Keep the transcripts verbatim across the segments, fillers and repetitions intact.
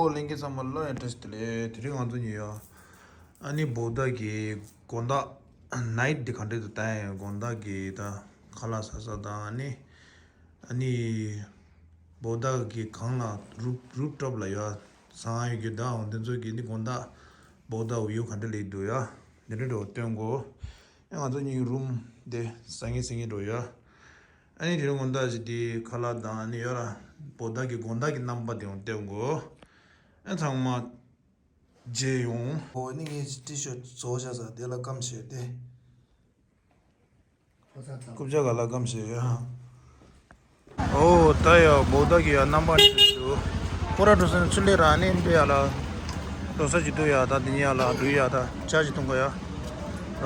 ལྷན་རྒྱས་ཚང་མ་ལ་ཡང་བཀྲ་ཤིས་བདེ་ལེགས། དེ་རིང་ང་ཚོ་གཉིས་ཡ། ཨ་ནི་བོ་ད་གི་དགོང་དག་ནའིཊ་འདི་ག་འདྲ་འདུག་ལྟ་ཡ་ཡིན། དགོང་དག་གི་ད་ཁ་ལག་ཟ་ས་དང་ཨ་ནི། ཨ་ནི། བོ་ད་གི་སྒང་ལ་རུབ་རུབ་ཊོབ་ལ་ཡ། ཟ་ཡ་ཡོད་རྒྱུ་ད་འོ་དེ་ཚོ་གི་ནི་དགོང་དག་བོ་ད་བིའུ་ག་འདྲ་སླེབས་འདུག་ཡ། དེ་འདྲ་འགྲོ་སྟོན་གོ། ཨེ་ང་ཚོ་གཉིས་རུམ་དེ་ཟ་ངེ་ཟ་ངེ་འགྲོ་ཡ། ཨ་ནི་དེ་རིང་དགོང་དག་ཅིག་དེ་ཁ་ལག་དང་ཨ་ནི་ཡོད་ར། བོ་ད་གི་དགོང་དག་གི་རྣམ་པ་དེ་འོང་སྟོན་གོ། ཨེ་ཚང་མ་མཇལ་ཡོང་། འོ་ནི་ངས་ཊི་ཤར་ཊི་བཟོ་བྱ་ས་དེ་ལ་སྐམ་བྱས་ཏེ། རྐུབ་བཀྱག་ག་ལ་སྐམ་བྱས་ཡོད། འོ་ད་ཡ་བོ་ད་གི་ཡ་རྣམ་པ་འདི་འདུག་སྐོར་ར་འགྲོ་ས་ནས་ཚུར་སླེབས་ར་ནི་འདི་ཡ་ལ། འགྲོ་ས་ཅིག་འདུག་ཡ། ད་འདི་ཉིད་ཡ་ལ་འགྲོ་ཡ། ད་ཇ་ཅིག་འཐུང་ག་ཡ།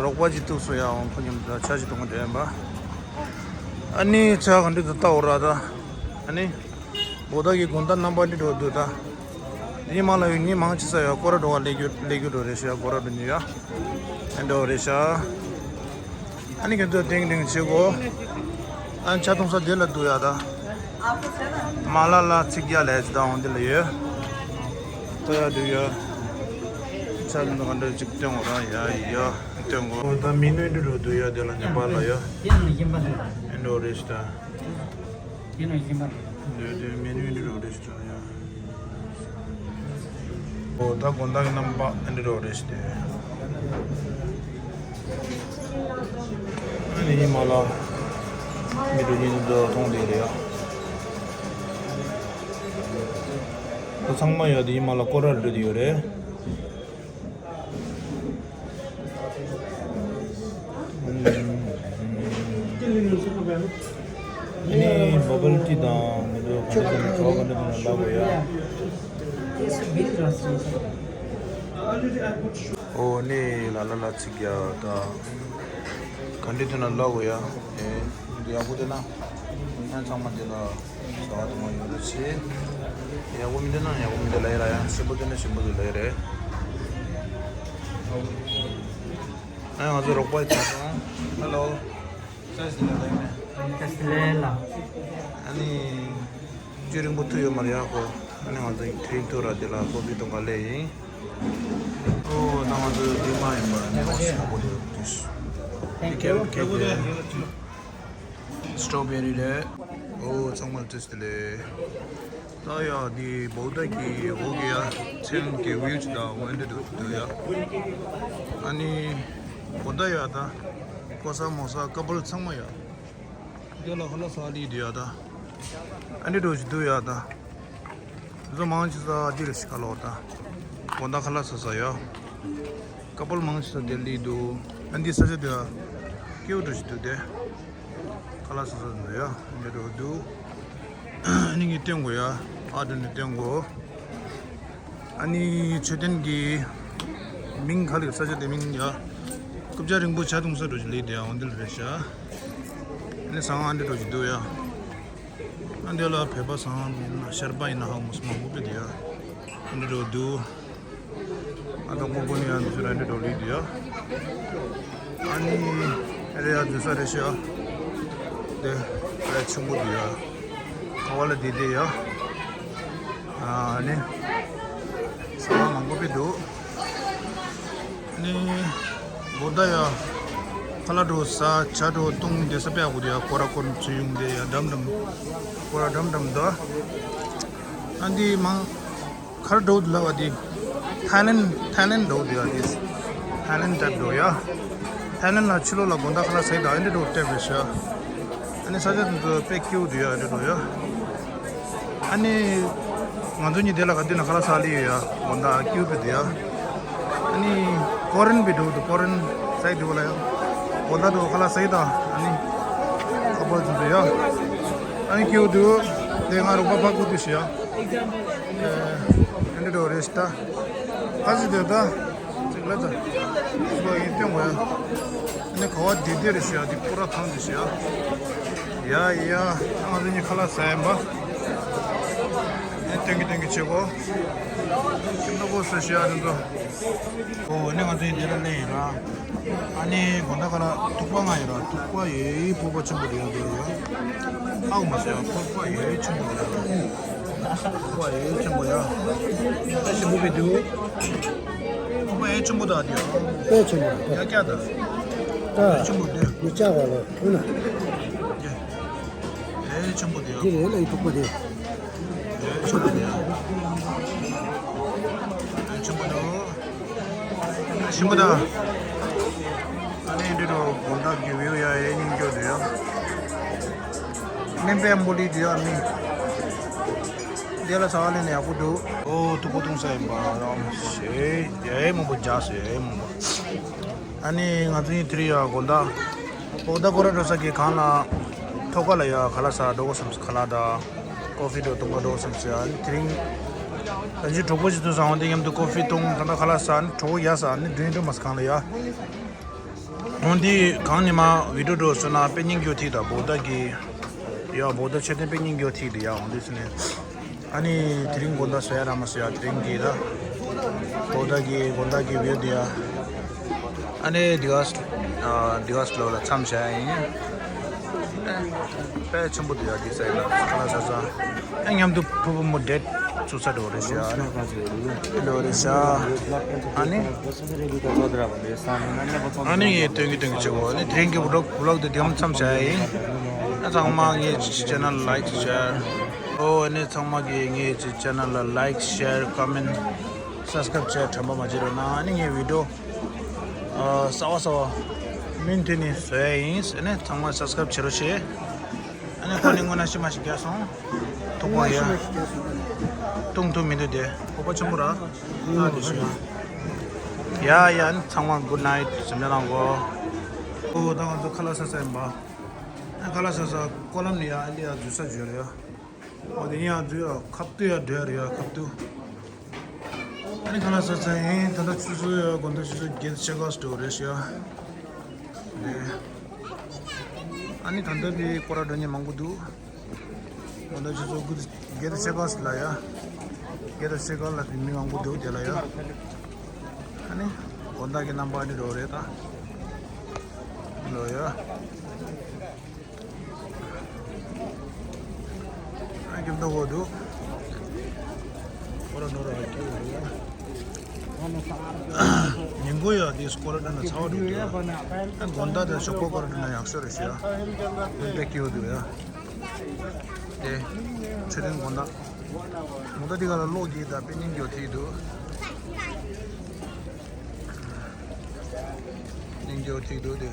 རོགས་པ་ཅིག་ཐུག་སོང་ཡ། འོང་ཁོ་མཉམ་དུ་ཇ་ཅིག་འཐུང་ག་འགྲོ་ཡ་ཡིན་པ། ཨ་ནི་ཇ་ག་འདྲ་འདུག་ལྟ་འོ་ར་ད། ཨ་ནི། བོ་ད་གི་དགོང་དག་རྣམ་པ་འདི་འགྲོ་འདུག་ད། དེའི་མ་ལ་ཡོད་ཉི་མང་ཆེ་ས་ཡོད་སྐོར་ར་འགྲོ་བ་ལས་རྒྱུ་ལས་རྒྱུ་འགྲོ་རེད་ཤག་སྐོར་ར་འགྲོ་ཉི་ཡ། ཨེ་འགྲོ་རེད་ཤག་ཨ་ནི་གན་དུ་ཏིང་ཏིང་བྱེད་གོ། ཨ་ནི་ཇ་འཐུང་ས་དེ་ལ་འདུག་ཡ་ད། མ་ལ་ལ་ཚིག་རྒྱ་ལས་ཇི་ད་འོང་དེ་ལ་ཡོད། ལྟ་ཡ་འདུག་ཡ། ཇ་འདི་ག་འདྲ་ཅིག་སྟོན་འོ་ར་ཡ་ཡ། སྟོན་གོ། ད་མི་ནུ་འདི་འགྲོ་འདུག་ཡ་དེ་ལ་ཉན་པ་ལ་ཡ། དེ་ནང་བཞིན་པ་འདུག་ཨེ་འགྲོ་རེད་ཤག་ད། དེ་ནང་བཞིན་པ་རེད། འདོད་དོན་མི་ནུས་འདི་རོ་རེ་ཞིག་ཡ། འོ་ད་དགོང་དག་གི་རྣམ་པ་འདི་རོ་རེ་ཞིག་དེ། ཨ་ནི་ཧི་མ་ལ་མི་འགྲོ་ཉིན་འདི་མཐོང་དེ་རེད་ཡ། ད་ཚང་མ་ཡོད་དེ་ཧི་མ་ལ་སྐོར་ར་འགྲོ་དེ་ཡོད་རེད། ཨ་ནི་བ་བལ་ཊི་དང་མི་འདུག་ག་འདྲ་ཟེར་ན་གྲོགས་ག་འདྲ་ཟེར་ན་ལབ་དགོས་ཡ། ཨོ་ནི་ལ་ལ་ལ་ཚིག་ཡ་ད་ག་འདྲ་ཟེར་ན་ལབ་དགོས་ཡ། ཨེ་འདི་ཡག་པོ་དེ་ན་ཨ་ཚང་མ་དེ་ལ། ཟ་བ་དུ་མ་ཡོད་རེད་ཆེ། ཡག་པོ་མི་འདུག་ན་ཡག་པོ་མི་འདུག་ལབ་ཡ་ར་ཡང་ཞིམ་པོ་འདུག་ན་ཞིམ་པོ་འདུག་ལབ་ཡ་རེད། ཨ་ང་ཚོ་རོགས་པ་ཆགས་སོང་། ཧེ་ལོ། ས་ཞིག་ལ་ལབ་ཡིན་ནས། ས་ཞིག་ལ་ལ། ཨ་ནི། རྒྱུན་རིང་པོ་ཐུག་ཡོད་མ་རེད་ཡ་ཁོ། ཨ་ནི་ང་ཚོ་དེ་རིང་ཐུག་ར་དེ་ལ་ཀོ་ཕི་འཐུང་ག་སླེབས་ཡིན། ཨོ་ད་ང་ཚོ་འདི་མ་ཡིན་པ་ནི་ཨོ་ཞིམ་པོ་འདུག་དུས། Thank you. Thank you. སི་ཊོ་བེ་རི་རེད། ཨོ་ཚང་མ་བཀྲ་ཤིས་བདེ་ལེགས། ད་ཡ་འདི་བོ་ད་གི་འོག་གི་ཡ་ཚན་གི་ཝིའུ་ཅིག་ད་འོ་འདི་འདུག་འདུག་ཡ། ཨ་ནི་བོ་ད་ཡ་ད་ཀོ་ས་མོ་ས་ཀ་པལ་ཚང་མ་ཡ། འདི་ལ་ཧོ་ལ་ས་ལི་འདུག་ཡ་ད། ཨ་འདི་འགྲོ་ཅིག་འདུག་ཡ་ད། བཟོ་མང་ཆེ་ས་འདི་རེད་ཤག་ལོ་ད། དགོང་དག་ཁ་ལག་ཟ་ས་ཡ། ཀ་པལ་མང་ཆེ་ས་དེ་ལི་འདུག་ཨ་འདི་ས་ཆ་དེ་ཡ། ཀེའུ་འགྲོ་ཞིག་འདུག་དེ། ཁ་ལག་ཟ་ས་འདུག་ཡ། འདི་འགྲོ་འདུག་ཨ་ནི་ངས་སྟོན་གོ་ཡ། ཨ་འདི་ནས་སྟོན་གོ་ཨ་ནི་མཆོད་རྟེན་གྱི་མིང་ག་ལེ་ས་ཆ་དེ་མིང་ཡ། རྐུབ་བཀྱག་རིང་པོ་ཇ་འཐུང་ས་འགྲོ་ཞིག་ལི་དེ་ཡ་འོ་འདི་ལ་རེད་ཤག་ཨ་ནི་ཟ་ཁང་ཨ་འདི་འགྲོ་ཞིག་འདུག་ཡ། ཨ་འདི་ལ་བོད་པ་ཚང་མ་ཡིན་ན་ཤར་པ་ཡིན་ན་ཧ་མོ་སི་མང་པོ་དཔེ་འདུག་ཡ། ཨ་འདི་འགྲོ་འདུག་ཨ་དང་པོ་པོ་ནི་ཡ་འདི་ཚོ་ར་འདི་འགྲོ་ལི་འདུག་ཡ། ཨ་ནི་རེད་ཡ་འདུག་ས་རེད་ཤག་དེ་ར་ཆེན་པོ་འདུག་ཡ། ཁ་བ་ལ་བསྡད་བསྡད་ཡ། ཨ་ནི་ཟ་མ་མང་པོ་དཔེ་འདུག་ནི། བོ་ད་ཡ། ཁ་ལག་འགྲོ་ཟ་ཇ་འགྲོ་བཏུང་དེ་ས་པེ་ཨ་གུ་དེ་ཡ་ཀོ་ར་ཀོ་ར་ཚུ་ཡུང་དེ་ཡ་འགྲམ་འགྲམ། ཀོ་ར་འགྲམ་འགྲམ་དུ། ཨ་འདི་མང་། ཁར་འགྲོ་དུ་ལ་བ་དེ། ཐའི་ལེན་ཐའི་ལེན་འགྲོ་དེ་ཡ་དེ། ཐའི་ལེན་ཏེབ་འགྲོ་ཡ། ཐའི་ལེན་ལ་ཕྱི་ལོགས་ལ་དགོང་དག་ཁ་ལག་ཟས་དང་ཨ་འདི་འགྲོ་ཏེབ་རེད་ཤག་ཨ་ནི་ས་ཆ་དེ་ཚོ་དཔེ་སྐྱིད་པོ་འདུག་ཡ་འདི་འགྲོ་ཡ། ཨ་ནི། ང་ཚོ་གཉིས་དེ་ལ་ག་དུས་ན་ཁ་ལག་ཟ་ལི་ཡོད་ཡ། དགོང་དག་སྐྱིད་པོ་འདུག་ཡ། ཨ་ནི། ཀོ་རན་བི་འགྲོ་འདུག་ཀོ་རན་ཟས་འདུག་ལ་ཡ། དགོང་དག་འགྲོ་ཁ་ལག་ཟས་དང་ཨ་ནི། ཁ་པར་འདུག་ཡ། ཨ་ནི་སྐྱིད་པོ་འདུག་དེ་ང་རོགས་པ་ཕ་ཀུ་འདུག་ཤི་ཡ། ཨ་ནི་འགྲོ་རེ་ཤི་ད། ཁ་ཟི་དེ་ད། ཅིག་ལ་ད། ཅིག་ལ་ཡིན་སྟོན་གོ་ཡ། ཨ་ནི་ཁ་བ་དེ་དེ་རེ་ཤི་ཡ་དེ་པུ་ར་ཐང་དེ་ཤི་ཡ། ཡ་ཡ། ང་ཚོ་གཉིས་ཁ་ལག་ཟ་ཡིན་པ། ཨ་ནི་སྟོན་གི་སྟོན་གི་བྱེད་གོ་ཁྱིམ་ནོ་གོ་སུ་ཤི་ཡ་དེ་ཚོ། ཨོ་ཨ་ནི་ང་ཚོ་གཉིས་དེ་ལ་སླེབས་ཡིན་ར། ཨ་ནི་དགོང་དག་ཁ་ལག་ཐུག་པ་ང་ཡིན་ར། ཐུག་པ་ཡེ་ཕོར་པ་ཆེན་པོ་དེ་ཡོད་དེ་ཡོད། ཨའུ་མ་ཟེར་ཡ་ཕོར་པ་ཡེ་ཆེན་པོ་དེ་ཡོད། ཕོར་པ་ཡེ་ཆེན་པོ་ཡ། བུ་དེ་འདུག་ཁོ་པ་ཨེ་ཆེན་པོ་དང་དེ་ཡང་། དཔེ་ཆེན་པོ་དང་ཡ་ཀྱ་དང་། ད་ཨེ་ཆེན་པོ་དེ་མི་ལྕགས་བ་ལོ་ཁོ་ན། ཨེ་ཆེན་པོ་དེ་ཡང་། དེ་རེད་ལ་ཡི་ཐུག་པ་དེ། ཨེ་ཆེན་པོ་དེ་ཡང་། ཨེ་ཆེན་པོ་དང་། ཆེན་པོ་དང་། ཨ་ནི་འདི་རུ་དགོང་དག་གི་བིའུ་ཡ་ཨེ་སྙིང་རྗེ་དེ་ཡང་། སྨན་པའི་འབོ་ལི་དེ་ཡང་མི། དེ་ལ་ཚ་བ་ལེན་ནས་ཡག་པོ་འདུག་ཨོ་ཐུག་པ་འཐུང་ས་ཡིན་པ་རང་ཞེས་ཡ་ཡ་མང་པོ་རྒྱག་སོ་ཡ་ཡ་མང་པོ། ཨ་ནི་ང་ཚོ་གཉིས་དེ་རིང་ཡ་དགོང་དག་ཨོ་ད་སྐོར་ར་འགྲོ་ས་གི་གང་ལ་ཐོག་ཁ་ལ་ཡ་ཁ་ལག་ཟ་འགྲོ་དགོས་བསམ་སོང་། ཁ་ལག་དང་ཀོ་ཧྥི་འགྲོ་འཐུང་ག་འགྲོ་བསམ་སོང་། ཨ་ནི་དེ་རིང་ད་ཅི་གྲོགས་པོ་ཞིག་ཏུ་ཟ་འོང་དེ་མཉམ་དུ་ཀོ་ཧྥི་འཐུང་ད་ད་ཁ་ལག་ཟ་ཨ་ནི་གྲོགས་པོ་ཡ་ཟ་ཨ་ནི་དྲིན་འགྲོ་མ་སོང་གང་ལ་ཡ། འོན་ཏེ་གང་ཉི་མ་བི་ཌིའོ་འགྲོ་སོང་ན་དཔེ་སྙིང་རྗེ་ཐིག་དང་བོ་ད་གི་ཡ་བོ་ད་ཆོས་ལྡན་དཔེ་སྙིང་རྗེ་ཐིག་དེ་ཡ་འོན་ཏེ་སོང་ནས། ཨ་ནི་དེ་རིང་དགོང་དག་བཟོ་ཡ་ར་མ་བཟོ་ཡ་དེ་རིང་གི་ད་བོ་ད་གི་དགོང་དག་གི་བིའུ་དེ་ཡ། ཨ་ནི་དེ་ག་ཨ་དེ་ག་ལོ་ལ་མཚམས་བཞག་ཡ་ཡིན། དཔེ་ཆེན་པོ་དེ་ཡ་དེ་ས་ཡིན་ལ་ཁ་ལག་ཟ་ས། ཨ་མཉམ་དུ་ཕུ་བུ་མོ་ཌེ་ཊི་ཚུགས་ས་འགྲོ་རེད་ཤག་ཨ་ནི་འགྲོ་རེད་ཤག་ཨ་ནི། ཨ་ནི་ངས་སྟོན་གི་སྟོན་གི་བྱེད་གོ་ཨ་ནི་དེ་རིང་གི་བི་ལོག་བི་ལོག་དེ་དེའམ་མཚམས་བྱ་ཡ་ཡིན། ཨ་ཚང་མ་ངའི་ཅེ་ནལ་ལ་ལའིཀ་ཤེར། ཨོ་ཨ་ནི་ཚང་མ་གིས་ངའི་ཅེ་ནལ་ལ་ལའིཀ་ཤེར་ཀོ་མེན་ཊི་སབ་སི་ཀ་རའིབ་བྱས་དྲན་པ་མ་བརྗེད་རོགས་གནང་། ཨ་ནི་ངའི་བི་ཌིའོ་ཨ་གསར་པ་གསར་པ་མུ་མཐུད་ནས་བཟོ་ཡ་ཡིན། ཨ་ནི་ཚང་མ་སབ་སི་ཀ་རའིབ་བྱེད་རོགས་བྱེད། ཨ་ནི་ཁོ་ནི་སྔོན་ན་ཤི་མ་ཤི་རྒྱག་སོང་། ཐུག་པ་ཡ། ཐུག་ཐུག་མི་འདུག་དེ་ཁོག་པ་ཆེན་པོ་ར། ཨ་དེ་ཤི་ཡ། ཡ་ཡ་ཨ་ནི་ཚང་མ་གུཌ་ནའིཊ་གཟིམ་ཆ་ལངས་གོ་ཨོ་ད་ང་ཚོ་ཁ་ལག་ཟ་ས་ཡིན་པ། ཨ་ཁ་ལག་ཟ་ས་ཀོ་ལམ་ནི་ཡ་ཨ་ལི་ཡ་འཛུལ་ས་འཇོལ་ཡ། ཨོ་དེ་ཡིན་ཡ་འཛུལ་ཡ་ཁབ་ཏུ་ཡ་འགྲོ་ཡ་རེད་ཡ་ཁབ་ཏུ། ཨ་ནི་ཁ་ལག་ཟ་ས་ཡིན། ད་ལྟ་ཆུ་ཚོད་ཡ་དགོང་དག་ཆུ་ཚོད་བརྒྱད་ཕྱེད་ཀ་ཙམ་འགྲོ་རེད་ཤག་ཨ་ནི་ད་ལྟ་བི་སྐོར་ར་འགྲོ་མཁན་མང་པོ་འདུག་དགོང་དག་ཆུ་ཚོད་དགུ་བརྒྱད་དང་ཕྱེད་ཀ་ལ་ཡ། བརྒྱད་དང་ཕྱེད་ཀ་ལ་དེ་མི་མང་པོ་འདུག་དེ་ལ་ཡ། ཨ་ནི། དགོང་དག་གི་རྣམ་པ་ཨ་ནི་རོ་རེད་ད། ལོ་ཡ། ཨ་ཀྱི་མདོ་བོ་འདུག་སྐོར་ར་འགྲོ་ར་ཀྱི་ཡོད་རེད་ཡ། ཉིན་གུང་ཡ་དེ་སྐོར་ར་འགྲོ་ན་ཚ་བ་འདུག་དེ་ཡ། ཨ་དགོང་དག་དེ་ཞོགས་པ་སྐོར་ར་འགྲོ་ན་ཡག་ཤོས་རེད་ཤག་ཡ། དཔེ་སྐྱིད་པོ་འདུག་ཡ། དེ། མཆོད་རྟེན་དགོང་དག་དགོང་དག་འདི་ག་ལ་གློག་འདི་དང་དཔེ་སྙིང་རྗེ་ཐིག་འདུག་སྙིང་རྗེ་ཐིག་འདུག་དེ།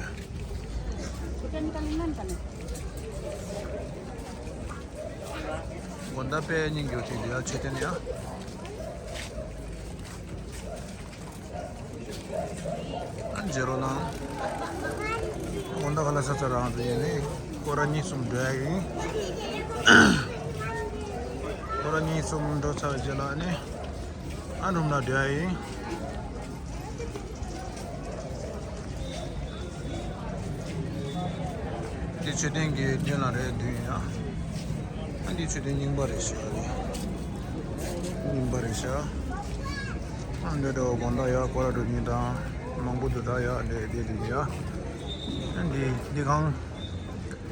དགོང་དག་དཔེ་སྙིང་རྗེ་ཐིག་འདུག་ཡ་མཆོད་རྟེན་ཡ། ཨ་མཇལ་རོགས་གནང་། དགོང་དག་ཁ་ལག་ཟ་ཚར་རང་དུ་ཡིན་ནི། སྐོར་ར་གཉིས་གསུམ་འགྲོ་ཡ་ཡིན། སྐོར་ར་གཉིས་གསུམ་འགྲོ་ཚར་རྗེས་ལ་ནི། ཨ་རུམ་ལ་འགྲོ་ཡ་ཡིན། འདི་མཆོད་རྟེན་གྱི་མདུན་ལ་རེད་མདུན་ཡ། ཨ་འདི་མཆོད་རྟེན་རྙིང་པ་རེད་ཤག་རྙིང་པ་རེད་ཤག་ཨ་འདི་འདྲ་དགོང་དག་ཡ་སྐོར་ར་འགྲོ་མཁན་དང་མང་པོ་འདུག་ད་ཡ་འདི་འདི་འདི་ཡ། ཨ་འདི་འདི་གང་།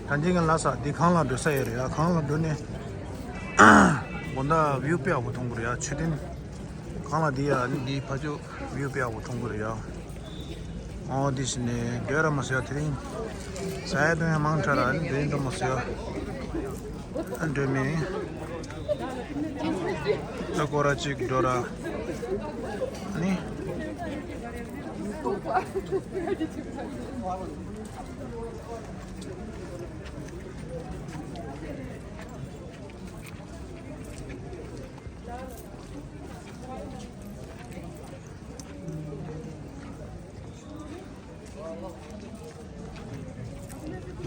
ད་འདི་གང་ལ་ས་འདི་གང་ལ་འགྲོ་ས་ཡོད་རེད་ཡ། གང་ལ་འགྲོ་ནས་དགོང་དག་བིའུ་དཔེ་ཡག་པོ་མཐོང་གི་རེད་ཡ། མཆོད་རྟེན་གང་ལ་འདི་ཡ་འདི་ཕ་ཆོས་བིའུ་དཔེ་ཡག་པོ་མཐོང་གི་རེད་ཡ། ཨོ་འདི་ཕྱི་ནས་འགྲོ་ར་མ་ཟེར་ཡ། དེ་རིང་ཟ་ཡ་འཐུང་ཡ་མང་དྲགས་ར། ཨ་ནི་འགྲོ་ཡིན་འགྲོ་མ་ཟེར་ཡ། ཨ་འགྲོ་མིན། ད་སྐོར་ར་གཅིག་འགྲོ་ར། ཨ་ནི།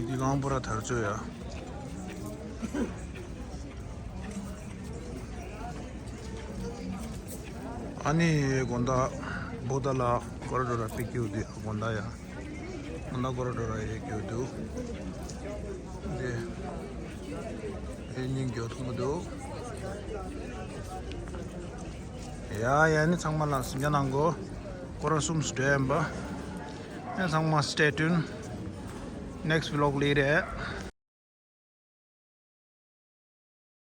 འདི་གང་པོ་ར་དར་ཚོད་ཡ། ཨ་ནི་དགོང་དག་བོ་ད་ལ་སྐོར་ར་འགྲོ་ར་པིག་ཀིའུ་འདི་དགོང་དག་ཡ། དགོང་དག་སྐོར་ར་འགྲོ་ར་ཡེ་ཀིའུ་འདུག་འདི། དེ་སྙིང་རྗེ་མཐོང་གི་འདུག་ཡ་ཡ་ནི་ཚང་མ་ལ་གཟིམ་ཆ་གནང་གོ་སྐོར་ར་གསུམ་སུ་འགྲོ་ཡ་ཡིན་པ། ཨེ་ཚང་མ་stay tuned. Next vlog ལ་རེད།